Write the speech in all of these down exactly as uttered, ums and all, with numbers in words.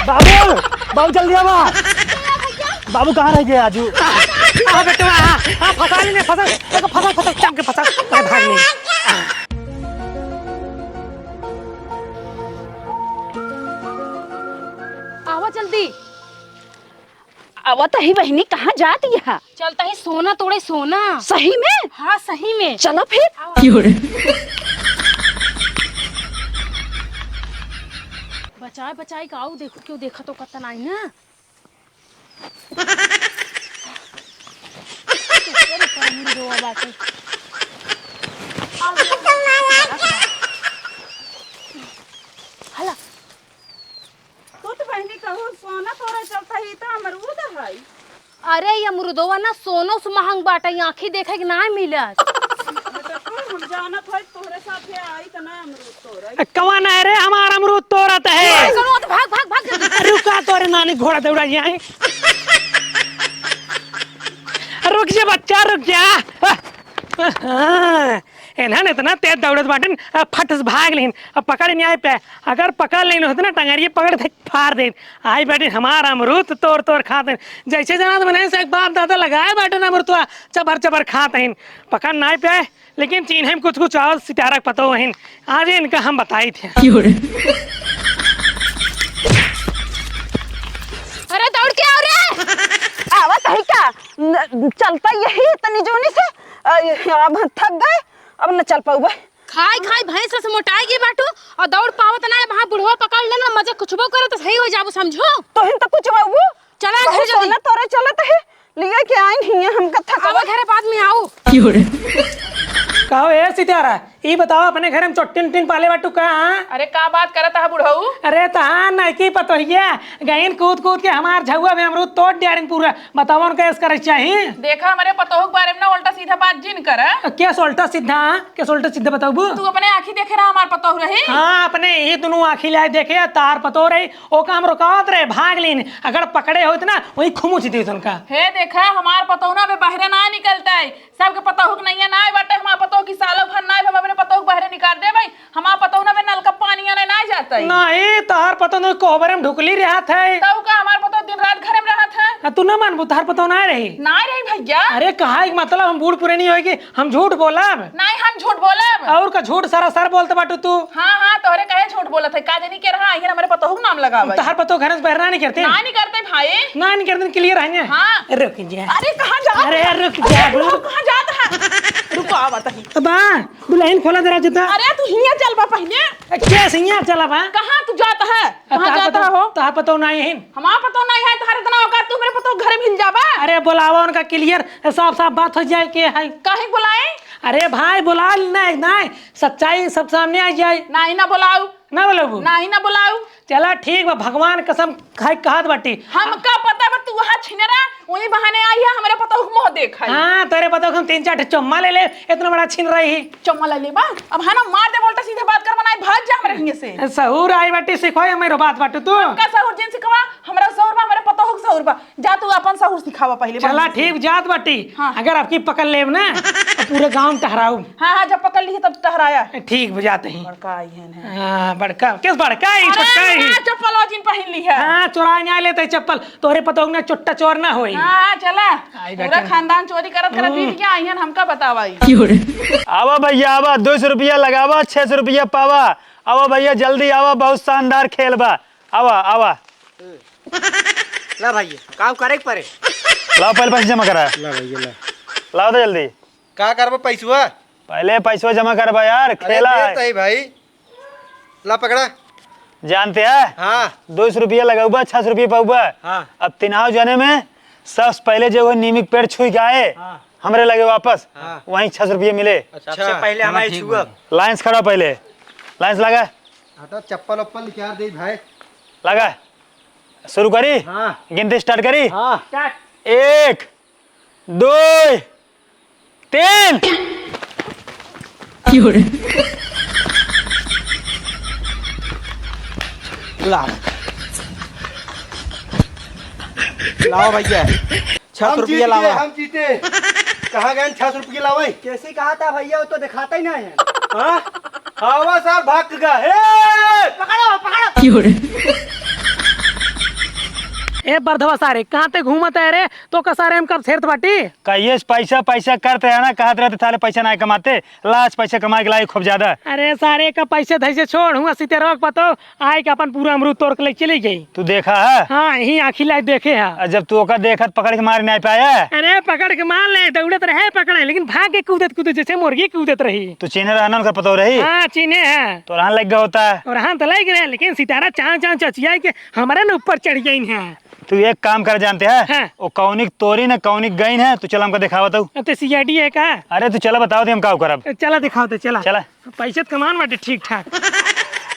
बाबू, बाबू जल्दी आवा। बाबू कहाँ रह गए आजू? आ बेटवा, आ, आ फंसा लेने, फंसा, फंसा, फंसा, चम के फंसा, आ, भाग ले। आवा जल्दी। आवत ही बहिनी, कहाँ जात यहा? चलता ही सोना तोड़े, सोना। सही में? हाँ, सही में। चलो फिर। आवा। बचाए बचाए के आऊ, देखो क्यों देखा तो कतना आई ना। हला। तू तो बहिनी कहू सोना तोड़े चलता ही, तो अमरूद है। अरे, ये अमरूदवा ना सोनो से महंग बाटे, आँखी देखे के ना मिलत। बेटा, हम जानत है तोहरे साथे आई त ना अमरूद तोड़े। कौन है रे हमार अमरूद तोड़त है? भाग, भाग, भाग, भाग। रुका, तोरे नानी घोड़ा दौड़ा जाए। रुक जा बच्चा, रुक जा। हाँ, इन्हन इतना तेज दौड़त बाटन, अब फट से भाग लेन, अब पकड़ नहीं आए पे। अगर पकड़ लेन होत ना, टंगरिये पकड़ थे, फाड़ देन। आई बाटिन हमार अमरूद तोड़ तोड़ खात हैं। जैसे जना तो मने से एक बाप दादा लगाए बाटन अमरूदवा, चबर चबर खात हैं। पकड़ नहीं पे, लेकिन चीन्हे में कुछ कुछ और सितारा के पतो हैं। आज इनका हम बताई थे। अरे दौड़ के आओ रे। आवत है का? न, चलता यही तनी जोनी से, अ, अब थक गए, अब न चल पाऊबे। खाई खाई भैंस से मोटाई गई बाटू और दौड़ पावत ना है। वहाँ बुढ़वा पकड़ लेना, मजे कुछबो करो तो सही हो जाबू, समझो। तोहिन तो कुछ बाबू। चला बहुत घर जल्दी। सोना तोरे चलत है, लिए के आइन हिया हमका थकावा। आवा घरे बाद में आओ। कहो ए सितारा, ई बताओ अपने घर में चोट्टिन उट्टिन पाले बाटू का? अरे का बात करत है बुढ़ऊ? अरे तहार नइकी पतोहिया गइन कूद कूद के हमार झउआ में अमरूद तोड़ डारिन पूरा। बताओ उनका ऐस करे चाही। देखा हमरे पतोह के बारे में ना उल्टा सीधा बात जिन कर। केस उल्टा सीधा? केस उल्टा सीधा बताबू? तू अपने आँखी देखे रहा हमार पतोह रही? हाँ, अपने ही दुनू आँखी लाए देखे, तार पतोह रही, ओका हम रोकावत रहे, भाग लीन। अगर पकड़े होइत ना, वही खुमुच देत उनका। हे देखा, हमार पतोह ना अबे बहरे ना निकलता है। सबके पतोह के नैया ना बाटे, हमार पतोह की सालों भर ना, हम अपने पतोह के बहरे निकाल देबे। हमार पतोह ना बे नलका पानी आने ना जाता है। नहीं, तोहार पतोह ना कोहबरे में ढुकली रहत है। तब का हमार पतोह दिन रात घरे में रहत है। आ, तू ना मानबू, तोहार पतोह ना रही। ना रही भैया। अरे कहा एक मतलब हम बूढ़ पुरानी होई कि हम झूठ बोलब? नहीं, हम झूठ बोलब। और का झूठ सरासर बोलत बाटू तू। हाँ, हाँ, तोहरे कहे झूठ बोलत है। का जानी के रहा, आइहन हमरे पतोह के नाम लगावे। तोहार पतोह घर से बहरे ना निकरते? ना निकरते भाई। ना निकरते, clear है ना? हाँ। रुक जा। अरे कहाँ जा? अरे रुक जा, अरे रुक। कहाँ जात है? रुको, आवत ही। अबा, दुल्हन खोला दरवाजा तो। अरे तू हियाँ चल बा पहले। ए, क्या हियाँ चला बा? कहाँ तू जात है? कहाँ जात है हो? तोहार पतोह ना आइन। हमार पतोह नहीं है, तोहार इतना औकात, तू हमरे पतोह के घरे में हिल जाबा? अरे बोलावा उनका clear, साफ साफ बात हो जाए के है। काहे बोलाए? अरे भाई बोला ना, ना सच्चाई सब सामने आ जाए। नहीं ना बोलाऊ। ना बोलाऊ? नहीं ना बोलाऊ। चला ठीक बा, भगवान कसम खाई कहत बाटी। हमका पता बा तू वहाँ छिनरा, वही बहाने आई है हमरे पतोह के मुँह देखाई। हाँ, तोरे पतोह के हम तीन चार ठे चुम्मा ले ले, इतना बड़ा छिनरा ही। चुम्मा ले लेबा? अब है ना, मार दे, उल्टा सीधा बात कर, बनाई, भाग जा हमरे हियाँ से। सहूर आई बाटी, सिखवाई हमरे बात बाटू तू। का सहूर जिन सिखवा, हमरा सहूर बा, हमरे पतोह के सहूर बा। जा तू अपन सहूर सिखावा पहले, चला बहिन से। ठीक, जात बाटी। हाँ। अगर आपकी पकड़ लेब ना, तो पूरे गाँव में टहराऊ। हाँ, हाँ, जब पकड़ ली तब टहराया। ठीक, जात ही। बड़का आई है ना। हाँ, बड़का। किस बड़का ही, अरे, छोटका ही? हाँ, चप्पल और जिन पहन ली है। हाँ, चुराए नहीं लेत है चप्पल। तोहरे पतोह ना चुट्टा चोर ना होई। हाँ, हाँ, चला। आई पूरा बेटा। खानदान चोरी करत करत हम्म। बीत गया, आइहन हमका बतावा ई। आवा भैया, आवा, दो सौ रुपया लगावा, छह सौ रुपया पावा। आवा भैया, जल्दी आवा, बहुत शानदार खेल बा। आवा, आवा। ला भैया, काम करे के परे। लाओ, पहले पैसे जमा करा। ला भैया, ला। लाओ तो जल्दी। का करबो पैसवा? पहले पैसवा जमा करबा यार, अरे खेला देत है। ही भाई। ला पकड़ा। जानते हैं? हाँ। दो सौ रुपया लगौबा, छह सौ रुपया पाउबा। हाँ। अब तिनाव जाने में सबसे पहले जो वो नीम के पेड़ छुई के आए, हाँ। हमरे लगे वापस, हाँ। वहीं छह सौ रुपया मिले। अच्छा। सबसे पहले चलो हमारी ठीक छुआ। बा। लाइन से खड़ा पहले। लाइन से लगा। हटा, चप्पल उप्पल निकाल दे भाई। लगा। शुरू करी? हाँ। गिनती start करी? हाँ। Start। एक, दो, तीन। लाओ। लाओ भैया, छह सौ हम जीत रुपया गए, लावा। हम जीते। कहाँ गए छह सौ रुपया लावे? कैसे कहा था भैया, वो तो दिखाता ही ना है। हाँ? आवा सार, भाग गा। हे! पकड़ो, पकड़ो। ए बरधवा सारे, कहाँ ते घूमत है रे? तोका सारे हम कब छेड़त बाटी? कहिए पैसा, पैसा करत रहे ना, कहत रहे तो साले पैसा नाहीं कमाते। लाज, पैसा कमाए के लायक खूब ज्यादा। अरे सारे का पैसे धैसे छोड़, हुआ सीते रोक पतो, आए के अपन पूरा अमरूद तोड़ के ले चली गई। तू देखा है? हाँ, यही आँखी लाए देखे है। आ, जब तू ओका देखत पकड़ के मार नाहीं पाया? अरे पकड़ के मार ले, दौड़त रहे पकड़े, लेकिन भाग के कूदत कूदत जैसे मुर्गी कूदत रही। तू चिन्हे रहा ना उनकर पतो रही? हाँ, चिन्हे है। तो रहन लग गया होता है। और रहन तो लग रहे, लेकिन सितारा चाँव चाँव चचिया के हमारे न ऊपर चढ़ गई है। तू एक काम कर जानते हैं? हाँ। वो कौनिक तोरी न कौनिक गईन है, तू चला हमका दिखावा तू। तो सीआईडी है का? अरे तू चला बताओ दे हम का करब। चला दिखाओ तो चला। चला। पैसे तो कमान बाटे ठीक ठाक।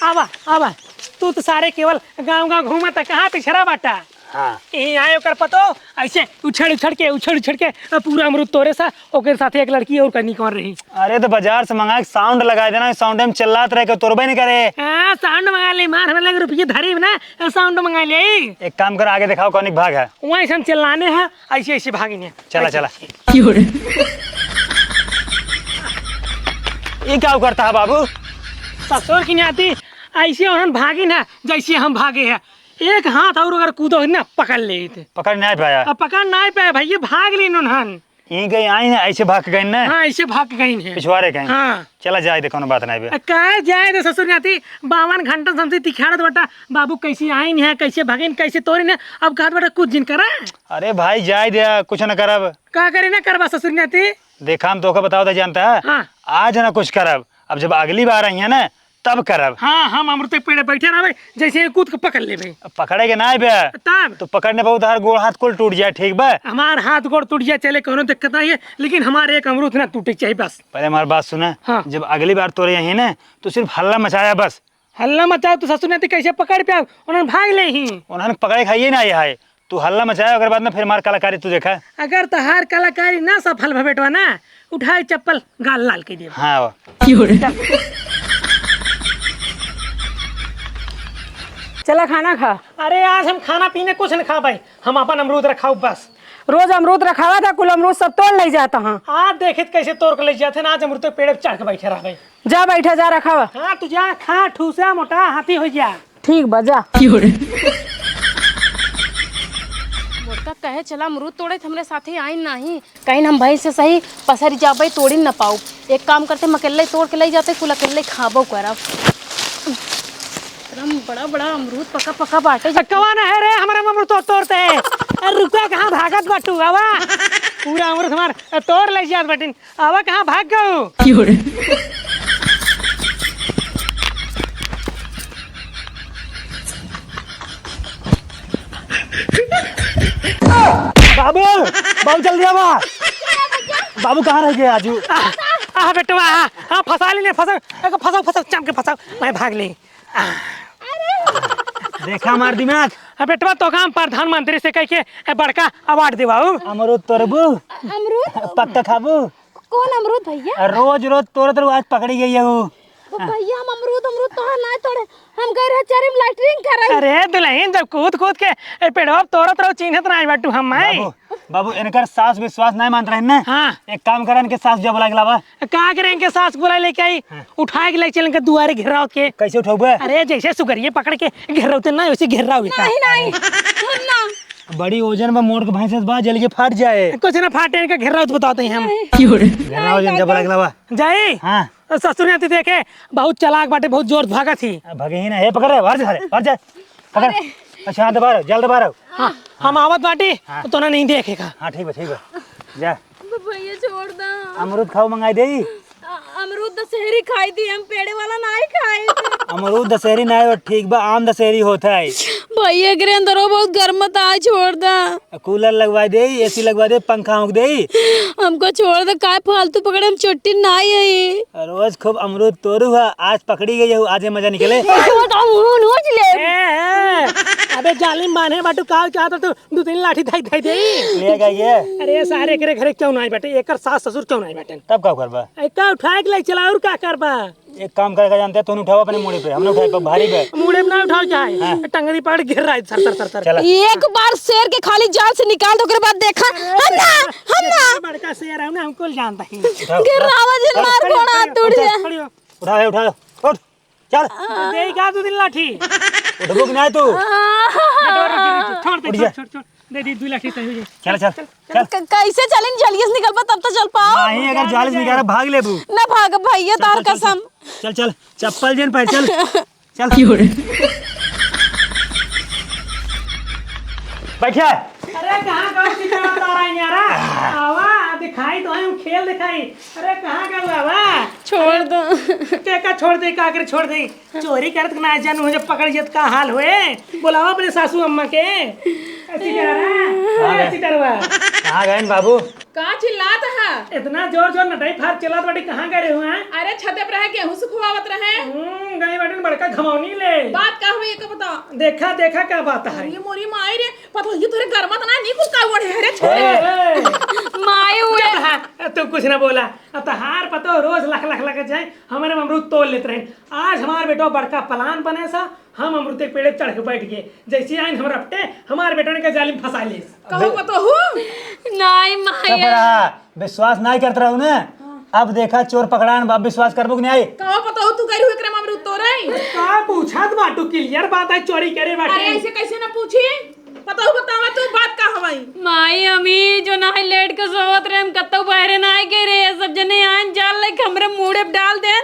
आवा, आवा। तू तो सारे केवल गाँव गाँव घूमत, कहाँ पिछड़ा बाटा? हाँ। यहीं आए ओकर पतो, ऐसे उछड़ उछड़ के, उछड़ उछड़ के पूरा अमरूद तोरे सा, ओकर साथे एक लड़की और कनी कौन रही? अरे तो बाजार से मंगा के साउंड लगा देना, साउंड में चिल्लात रहे के तोरबे नहीं करे। हाँ, साउंड मंगा ले, मार हमें लगे रुपये धरे ना, साउंड मंगा ले। एक काम कर, आगे दिखाओ कौनिक भाग है। वहाँ ऐसे हम चिल्लाने हैं, ऐसे ऐसे भागिन है। चला, ऐसे, चला। ऐसे। ये क्या करता है बाबू? ससुर की नाती ऐसे उन्हन भागिन है, जैसे हम भागे हैं। एक हाथ और अगर कूदो है ना, पकड़ लेते। पकड़ नहीं पाया। अब पकड़ नहीं पाया भैया, भाग लीन उन्हन। यहीं गई आई ना, ऐसे भाग गई ना। हाँ, ऐसे भाग गई है। पिछवारे गई। हाँ। चला जाए दे, कोनो बात नहीं बे। अ, का जाए दे ससुर नाती, बावन घंटा से हमसे तिखाड़त बटा, बाबू कैसे आइन है, कैसे भगिन, कैसे तोरिन है, अब कहत बटा कुछ जिन करा। अरे भाई जाए दे, कुछ न करब। का करे ना करबा ससुर नाती? देखा हम तोका बताओ तो जानता है, हाँ। आज ना कुछ करब, अब जब अगली बार आई है ना तब करब। हाँ, हम अमरूद के पेड़े बैठे रहबे, जैसे ही कूद के पकड़ लेबे। अब पकड़े के ना बे। तब? तो पकड़ने पर उधार गोड़ हाथ कुल टूट जाए, ठीक बा? हमार हाथ गोड़ टूट जाए, चले, कोनो दिक्कत नहीं है, लेकिन हमारे एक अमरूद ना टूटे चाहिए बस। पहले हमार बात सुना। हाँ। जब अगली बार तोरे यहीं ना, तो सिर्फ हल्ला मचाया बस। हल्ला मचाओ तो ससुर नाती कैसे पकड़ पे आओ? उन्होंने भाग ले ही। उन्होंने पकड़े खाइए ना ये है। तू हल्ला मचाया, ओकर बाद में फिर हमार कलाकारी तू देखा। अगर तहार कलाकारी ना सफल भा बेटवा ना, उठाए चप्पल गाल लाल के दियो। हाँ। चला खाना खा। अरे आज हम खाना पीने कुछ न खा भाई, हम अपन अमरूद रखाऊ बस। रोज अमरूद रखावा था, कुल अमरूद सब तोड़ ले जाता हाँ। आज देखित कैसे तोड़ के ले जाते ना, आज अमरूद के पेड़ पे चढ़ के बैठे रह गए। जा बैठा, जा रखावा। हाँ, तू जा, खा, ठूसा, मोटा, हाथी हो जा। ठीक बा, जा। मोटका कहे चला अमरूद तोड़े, त हमरे साथे आई नाही। कहीं हम भैंस से सही पसरी जाबे, तोड़ी न पाऊ। एक काम करते, हम अकेले तोड़ के ले जाते, कुल अकेले खाबो करब। एकदम बड़ा बड़ा अमरूद पका पका बाटे। अ, कौन है रे, हमारा अमरूद तोड़, तोड़ते? अरे रुका, कहाँ भागत बाटू, आवा। पूरा अमरूद हमार, अ, तोड़ ले जात बाटिन। आवा, कहाँ भाग गऊ? बाबू, बाबू, जल्दी आवा। बाबू, कहाँ रह गए आजू? आ, आ, बेटवा, आ, आ, फंसा ले, फंसा, एगो फंसा, फंसा, चम के फंसा, मैं भाग ले। देखा हमार दिमाग। आ, बेटवा, तो काम प्रधानमंत्री से कह के, ए, बड़का अवार्ड दिवाऊ। अमरूद तोड़बू? अमरूद? पक्का खाबू? कौन अमरूद भैया? रोज रोज तोड़त रहू, आज पकड़ी गई है वो। वो भैया, हम अमरूद, अमरूद तोहर ना तोड़े, हम गए रहे चरी में लैट्रिन करे। अरे दुल्हन, जब कूद कूद के ए पेड़वा तोड़त रहो, चिन्हत ना बाटू हम, मैं। बाबू, बाबू, इनकर सास विश्वास नहीं मानत रहे ना। हाँ। एक काम करा, इनके सास जो बुला के लावा। का करे, इनके सास बुला लेके आई, हाँ। उठा के ले चल इनके दुआरे घेराव के। कैसे उठाऊ बे? अरे जैसे सुगरिये पकड़ के घेराव ते ना, वैसे घेराव इनका। नहीं, नहीं, हम ना। बड़ी ओजन में मोट के भैंस बा, जल के फाट जाए। कुछ ना फाटे, इनका घेराव तो बताते हैं हम। घेराव जन जब लग लवा। जाई? हाँ। ससुर नाती देखे, बहुत चालाक बाटे, बहुत जोर भागत ही। आ, भागे ही ना, हे पकड़ रे, बाहर जा, बाहर जा। पकड़। अरे। अच्छा, हाँ, दबा रहो, जल दबा रहो। हाँ, हम आवत बाटी, हाँ। तो तोना नहीं देखेगा। हाँ, ठीक बा, ठीक बा। जा। ब-, भैया छोड़ दा। अमरूद खाओ, मंगाई दे। अ-, अमरूद दशहरी खाई थी, हम पेड़े वाला नाई खाई थी। अमरूद दशहरी नाई हो, ठीक बा, आम दशहरी होता है। भैया, एकरे अंदर वो बहुत गर्म था, छोड़ दा। कूलर लगवा दे, एसी लगवा दे, पंखा होंक दे। हमको छोड़ दे, काय फालतू पकड़े, हम चोटी नाई है। रोज खूब अमरूद तोड़ू है, आज पकड़ी गई है, आज ये मजा निकले। छोड़ दो, मुंह नोच ले। ए, ए, अबे जालिम बान्हे बाटू, का चाहत तू? दो तीन लाठी धाई धाई दे। ले गई है। अरे सारे, एकरे घरे क्यों ना आई बाटे? एकर सास ससुर क्यों ना आई बाटे? तब का करबा? ए, का उठा के ले चला, और का करबा? एक काम करेगा जानते हैं, तू उठाओ अपने मूड़े पे, हम ना उठाए पे, भारी पे। मूड़े पे ना उठाओ, क्या है? हाँ। टंगरी पकड़ घेर रहा है, सर, सर, सर, सर। चला। एक बार शेर के खाली जाल से निकाल दो, ओकरे बाद देखा। हम ना, हम ना। बड़का शेर है ना, हमको जानता है। उठाओ, घेर रहा है, उठाओ। मार खड़ी हो, फोड़ा, खड़ी हो, टूट उठाओ, जाए। खड़ी हो। उठाओ, उठाओ। उठ, चल। दे का दो दिन लाठी? उठबो कि नाहीं तू? बेटा, रुक, रुक, रुक, छोड़ दे, उठ जा। छोड़, छोड़, छोड़। दे दी दो लाठी, सही हो जाए। चल, चल, चल, चल। क-, कैसे चलिन, जल्दी से निकलबा तब तो चल पाओ। नाहीं, अगर जाली से निकाला, भाग लेबू। ना भाग भैया, चल, तार चल, चल, कसम। चल, चल, चप्पल जेन पहन, चल। चल। बैठिया। अरे, कहाँ गवा चितरवा तारा न्यारा? आवा, दिखाई तो है, खेल दिखाई। अरे, कहाँ गवा बा? छोड़ दो। के का छोड़ दे, का करे छोड़ दे? चोरी करत ना जानू, जब पकड़ जत का हाल होए। बुलावा अपने सासू अम्मा के। ऐसी कह रहा है। हाँ, अरे, चितरवा। कहाँ गए बाबू? का चिल्लात है? इतना जोर जोर नटाई फार चिल्लात बाटी, कहाँ गए रहे हो, हैं? अरे छते पर रहे, गेहूं सुखवावत रहे। हम्म, गई बाटी बड़का घमौनी ले। बात का हुई, एक बताओ। देखा, देखा का बात है। ये मोरी माई रे, पता ये तोरे गरमत ना, नी कुल का ओढ़े है रे छोरे। ए, ए। माई हुए। चुप रहा, तू कुछ ना बोला। अब तहार पतो रोज लख लख लख जाए, हमारे अमरूद तोड़ लेत रहे। आज हमार बेटो बड़का प्लान बने सा, हम अमरूद के पेड़े चढ़ के बैठ गए। जैसे आइन हम रपटे, हमार बेटो ने के जाली में फंसा लेस। कहो दे- पतोहू? नाई माया। चुप रहा, विश्वास नाई करत रहू ना। हाँ। अब देखा चोर पकड़ान, अब विश्वास करबो कि नाई? कहो पतोहू, तू गई हुई एकरे में अमरूद तोड़े? का पूछत बाटू, clear बात है, चोरी करे बाटे। अरे ऐसे कैसे ना पूछी? पतोहू बतावा तू बात का हवाई? माई, हम ई जो नाई लेट के सोवत रहे, हम कतौ बहरे नाई गए रहे, सब जने आइन जाल लेके हमरे मूड़े पे डाल देन।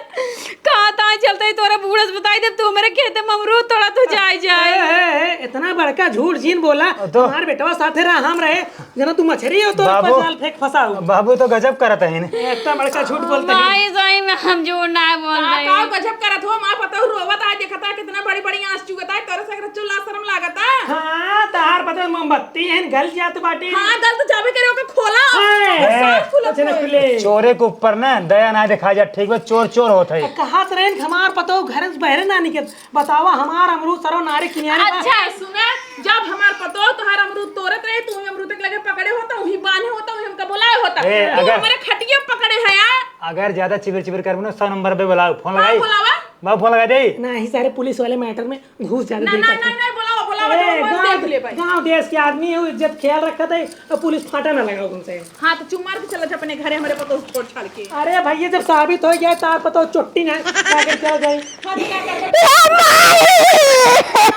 कहा ताई चलते ही तोरा बूढ़ा से बताई देब, तू हमरे खेते में अमरूद तोड़ा, तू जाए, जाए। ए, ए, ए, इतना बड़का झूठ जिन बोला। तो हमार बेटवा साथे रहा, हम रहे, जना तू मछरी हो, तोरे बाबू, ऊपर जाल फेंक फंसाऊ। बाबू तो गजब करत है ने। इतना बड़का झूठ बोलते हैं। माई, सही में हम झूठ ना बोल का, रहे। का गजब करत हो, माँ पतोहू रोवत है, देखता कितना बड़ी बड़ी आंस चुकता है, तोरे से अगर चुल्ला शर्म लागता। हाँ, तार पता मोमबत्ती है, गल जात बाटी। हाँ, गल तो जाबे करे, ओके खोला। हाँ। साफ खुला कुछ ना खोल। खुले। चोरे के ऊपर ना दया ना देखा जा, ठीक बा, चोर चोर होत है। कहात रहेन कि हमार पतोह घर से बहरे ना निकल। बतावा, हमार अमरूद सरो नारे किनारे बा। अच्छा, सुना, जब हमार पतोह तोहार अमरूद तोड़त रहे, तू ही अमरूद के लगे पकड़े होता, वही बांधे होता, वही हमका बुलाए होता। ए, तू अगर हमारे खटिया पकड़े है यार। अगर ज्यादा चिबिर चिबिर करबू ना, सौ नंबर पे बुलाओ, फोन हाँ, लगाई। बुलावा। बाबू फोन लगा दे। ना, ही सारे पुलिस वाले matter में घुस जाते ना, देख ना, पाते। ना, ना, बुलावा, बुलावा, ए, जो मन गाँव, देख ले भाई। गाँव देश के आदमी है, इज्जत ख्याल रखा था, तो पुलिस फाटा ना लगा उनसे। हाँ, तो चुप मार के चला जा अपने घरे, हमारे पतोह से छोड़ छाड़ के। अरे भैया, जब साबित हो गया, तार पतोह चोट्टी ना, क्या कर चल जाए? हाँ, तो क्या कर सकते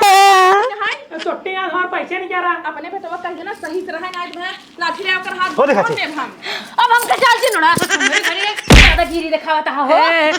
हैं? चोट्टी ना, हमारे पैसे नहीं क्या रहा। अपने बेटवा कह देना, सही से रहे ना, तुम्हें लाठी ले आकर हाथ हो देखा थी। अब हमका जाल से नोड़ा, हमारे घरे दादागिरी दिखावत हो। ए,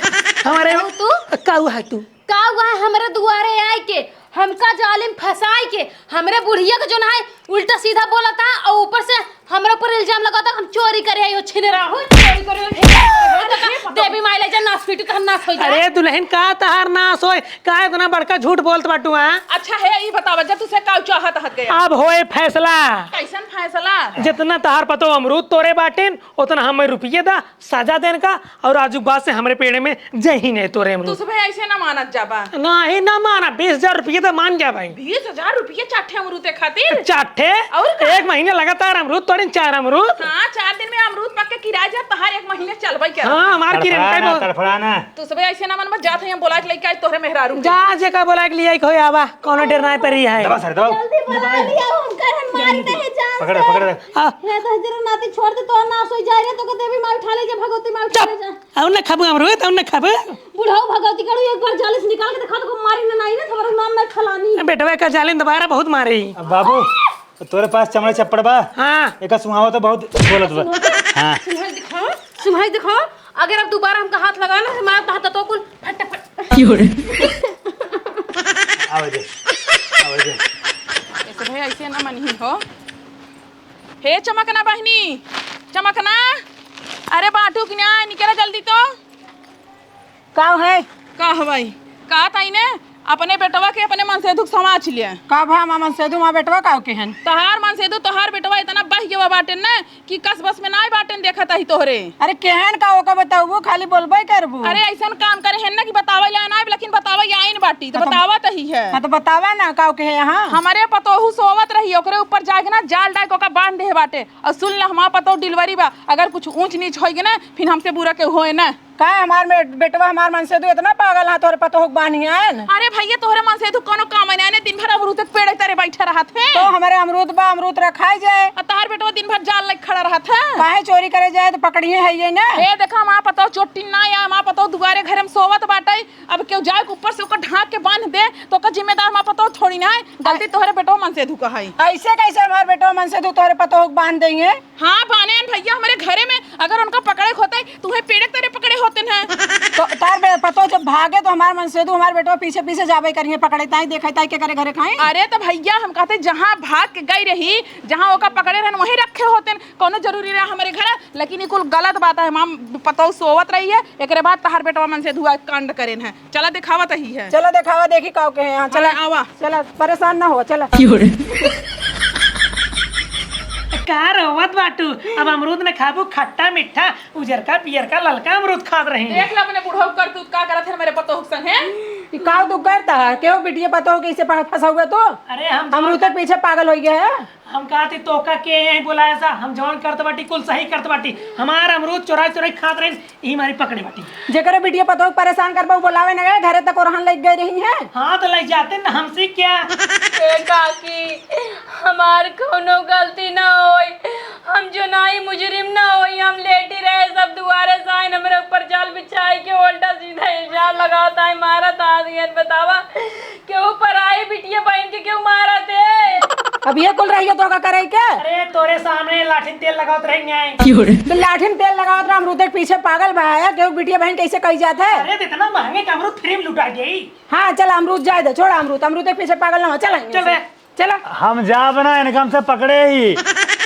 हमारे तू? का हुआ है तू? का हुआ है हमरे दुआरे आए के, हमका जाल में फंसाए के, हमरे बुढ़िया के जोन है उल्टा सीधा बोलता और ऊपर से हमरे ऊपर इल्जाम लगाता, हम चोरी करे आई हो, छिनरा हो, चोरी करे हो, छिनरा हो, तो का देवी माई ले जा, नास पीटी तो हम नास हो जाए। अरे दुल्हन, का तहार नास होए, का इतना बड़का झूठ बोलत बाटू, हाँ? अच्छा है, ई बतावा, जब तुसे का चाहत हत गया? अब होए फैसला। कैसन फैसला? जितना तहार पतो अमरूद तोरे बाटेन, उतना हमें रुपये दा, सजा देन का, और आजू बाद से हमरे पेड़े में जही नहीं तोरे अमरूद। तू सब ऐसे ना मानत जाबा। नहीं, ना माना, बीस हजार रुपये तो मान जा भाई। बीस हजार रुपये चाठे अमरूद के खातिर? चाठे? और का? एक महीने लगातार अमरूद तोड़े, चार अमरूद। हाँ, चार दिन में अमरूद पक के किरा जा, तहार एक महीने चलबे करे। हाँ, हमार की तड़फड़ा रेंटे ना, बहुत। तड़फड़ा ना। तू सब ऐसे ना मन में जात है, हम बोला के लेके आए तोहरे मेहरारू के। जा, जे का बोला के लिए आई, कोई आवा, कौनो डर ना पड़ी है। दबा सर, दबा। जल्दी बुला लिया, हम कर हम मारी नहीं जान पकड़, से। पकड़। आ। हे तो हजर नाती छोड़ दे, तो ना सोई जाए रे, तो के देवी माँ उठा ले जा, भगवती माँ उठा ले जा। और न खाबू अमरूद, और न खाबू। बुढ़ऊ भगवती करू, एक बार जाली से निकाल के दिखा, तो को मारी ना, नहीं ना, तुम्हारा नाम ना खलानी। बेटवा का जालिम दोबारा बहुत मारी। अब बाबू, तोरे पास चमड़े चप्पड़ बा? हाँ। एका सुहावा तो बहुत बोलत बा। हाँ। सुनाई दिखाओ, सुनाई दिखाओ। अगर अब दोबारा हमका हाथ लगाना है, मार तो हाथ तो कुल फटाफट। क्यों रे? आवे दे, आवे दे। ऐसे भाई, ऐसे ना मनही हो। हे चमकना बहिनी, चमकना, अरे बाटू कि ना, निकला जल्दी तो। का है? का हवाई? का ताई ने अपने बेटवा के अपने मनसेधु के समाच लिया। का भा, हमार मनसेधु, हमार बेटवा का के हन? तोहार मनसेधु, तोहार बेटवा इतना बह गवा बाटेन न कि कस बस में नाय बाटेन, देखत ही तोहरे। अरे केहन का ओका बताऊ, खाली बोलबे करबू। अरे ऐसन काम करे हन न कि बतावे ला ना, लेकिन बतावे आइन बाटी, तो हाँ, तो बतावा तही है। हाँ, तो बतावा ना, का के है यहाँ? हमारे पतोहू सोवत रही, ओकरे ऊपर जाके ना जाल डाल के ओका बांध दे बाटे। और सुन ला, हमार पतोह delivery बा, अगर कुछ ऊंच नीच होई ना, फिर हमसे बुरा के होए ना। का हमार मे-, बेटवा हमार मनसेधू इतना पागल है, तोहरे पतोह के बान्ही आयन? अरे भइया, तोहरे मनसेधू कौनो काम है ना, दिन भर अमरूद के पेड़ तरे बैठा रहत है। तो हमरे अमरूद बा, अमरूद रखाई जाए। आ तहार बेटवा दिन भर जाल लग खड़ा रहत है। काहे चोरी करे जाए तो पकड़िए है ये ना। ए देखा, हमार पतोह चोट्टी ना आया, हमार पतोह दुआरे घर में सोवत बाटे। अब केहू जाए के ऊपर से ओकर ढांक के बांध दे तो ओकर जिम्मेदार हमार पतोह थोड़ी ना है। गलती तोहरे बेटवा मनसेधू का है। ऐसे कैसे हमार बेटवा मनसेधू तोहरे पतोह के बांध देंगे? हाँ, बानेन भइया, हमरे घरे में अगर उनका पकड़े के होते, तुहे पेड़े के तरे पकड़े होते हैं। तो तार बे-, पतो जब भागे तो हमार मनसेधू, हमार बेटवा पीछे पीछे जाबे करिए पकड़े, ताई देखे, ताई के करे घरे खाए। अरे तो भइया, हम कहते जहाँ भाग के गई रही, जहाँ ओका पकड़े रहन, वहीं रखे होते हैं। कौनो जरूरी रहा हमरे घर, लेकिन ये कुल गलत बात है। हमार पतोह सोवत रही है, एकरे बाद तहार बेटवा मनसेधू कांड करेन है। चला देखावा तही है। चला देखावा, देखी काव के है। हाँ, चला। हाँ, आवा। चला, परेशान ना हो, चला। का रोवत बाटू? अब अमरूद न खाबू, खट्टा मीठा, उजरका, पियरका, ललका अमरूद खात रही। देख ले अपने बुढ़ऊ करतूत का करत है मेरे पतोह के संग, हैं? ई काव तू करता है? केहू बिटिया पतोह के इसे पा-, फंसाउगा तू? अरे हम अमरूद के पीछे पागल हो गया है। हम कहत ही तोहका के यहीं बोलाया सा, हम जौन करत बाटी कुल सही करत बाटी। हमार अमरूद चोराई चोराई खात रही, ई मारी पकड़े बाटी। जेकरे बिटिया पतोह परेशान करबा, उ बोलावे न गए, घरे तक ओरहन लग गए रही हैं। हाँ, तो लग जाते न, हमसे क्या? ए काकी, हमार कौनो गलती ना होई, हम जुनाही मुजरिम ना होई, हम लेटी रहे, सब दुआरे से आइन, हमरे ऊपर जाल बिछाई के उल्टा सीधा इल्जाम लगावत है, मारत है, बतावा। केहू पराई बिटिया बहिन के केहू मारत है? अब ये कुल रहिए तो का करे के? अरे तोरे सामने लाठी में तेल लगावत रही हैं। तो लाठी में तेल लगावत रहा, अमरूद के पीछे पागल बा है, केहू बिटिया बहिन कैसे कही जात है? अरे तो इतना महंगे का अमरूद फ्री में लुटा गई। हाँ चला अमरूद जाए दे, छोड़ा अमरूद, अमरूद के पीछे पागल ना हो, चला चल बे। चला। हम जाब ना, इनका हमसे पकड़े ही।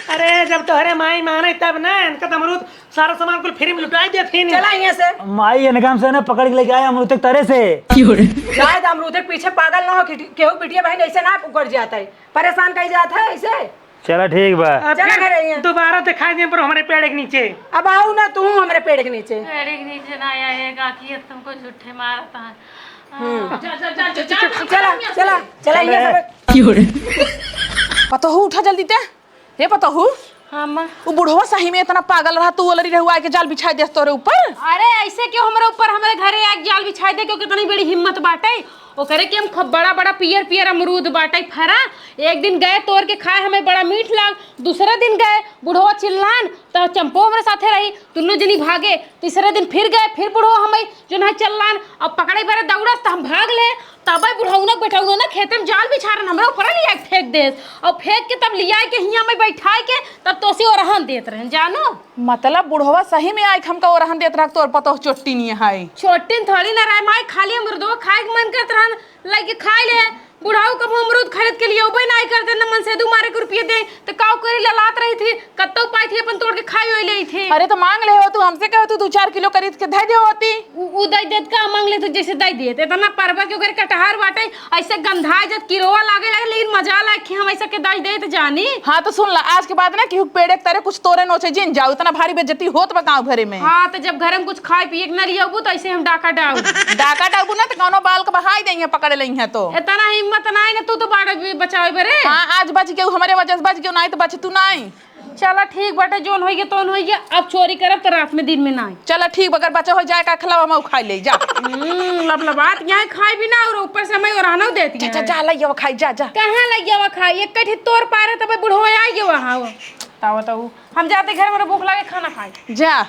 अरे जब तोहरे माई माने तब ना, इनका तो अमरूद सारा सामान कुल फ्री में लुटाई देत ही नहीं। चला यहाँ से। माई इनका हमसे ना पकड़ के लेके आए अमरूद के तरे से। जाए तो अमरूद के पीछे पागल ना हो कि केहू बिटिया बहिन ऐसे ना उकड़ जाता है, परेशान कही जाता है ऐसे। चला ठीक बा। अब चला फिर घरे यहाँ। दोबारा दिखाई दे पर हमारे पेड़ के नीचे। अब आओ ना तू हमारे पेड़ के नीचे। पेड़ के नीचे ना आया है, काकी, अब तुमको झूठे मारता है। हम्म। जा, जा, जा, जा, जा, चला, चला, चला, यहाँ से। पतोहू, उठा जल्दी ते। हे पतोहू। हाँ, माँ। उ बुढ़वा सही में इतना पागल रहा, तू ओलरी रहुआ आके जाल बिछाई देस तोरे ऊपर? अरे, ऐसे क्यों हमरे ऊपर, हमरे घरे आके जाल बिछाई दे, क्यों कितनी बड़ी हिम्मत बाटे? ओकरे के हम खूब बड़ा-बड़ा पियर-पियर अमरूद बाटे फरा। एक दिन गए तोड़ के खाए, हमें बड़ा मीठ लाग। दूसरे दिन गए, बुढ़वा चिल्लान, त चंपो हमरे साथे रही, दुनो जनी भागे। तीसरे दिन फिर गए, फिर बुढ़वा हमें जो ना चल्लान, अब पकड़े बरे दौड़स, त हम भाग ले। तबे बुढ़ौना के बेटौना ना खेते में जाल बिछा रहन, हमरा ऊपर लिया के फेंक देस। और फेंक के तब लिया के हियाँ में बैठाए के तब तोसी ओरहन देत रहन, जानो। मतलब बुढ़वा सही में आइके हमका ओरहन देत रहा, तोर पतोह चोट्टी नहीं है। चोट्टी थोड़ी ना रहे माई, खाली अमरूदवा खाए के मन करत रहन, लइके खाए ले। बुढ़ऊ कबो अमरूद खरीद के लिए उबे नाई करते, न मनसेधू मारे के रुपये दे, त काऊ करी ललात रही थी, कत्तो पाई थी अपन तोड़ के खाई होई ले थी। अरे तो मांग ले हो तू, हमसे कहो तू दो चार किलो खरीद के धै दे होती। उ, उ दई देत का मांग ले तू, जैसे दई देत। इतना परबा के ओकरे कटहर बाटे, ऐसे गंधाए जत किरोवा लागे लागे, लेकिन मजा लागे कि हम ऐसा के दई देत जानी। हाँ तो सुन ला, आज के बाद ना केहू पेड़े के तरे कुछ तोरे नोचे जिन जाओ, इतना भारी बेइज्जती होत बा गाँव भरे में। हाँ तो जब घर में कुछ खाए पिए के ना लियाबू तो ऐसे हम डाका डाऊ। डाका डाबू ना तो कौनो बाल के बहाई देंगे, पकड़ लेंगे तो। इतना हिम्मत ना है ना, तू तो बाड़े भी बचावे बरे। हाँ, आज बच गयो, हमारे वजह से बच गयो, नहीं तो बच तू नहीं। चला ठीक बाटे, जोन होइगे तोन होइगे। अब चोरी करब त रात में दिन में नाई। चला ठीक, अगर बचा हो जाए का खिलावा, हम खाई ले जा। हम्म, लबलबात यहाँ खाए भी ना और ऊपर से हमें ओरहनो देती जा, जा, है। जा, लइया खाई, जा, जा। कहाँ लइया खाई? एक कठी तोर पारे तबे बुढ़वा आई गयो वहाँ। तावा ताऊ, हम जाते घर, हमरा भूख लागे, खाना खाई। जा।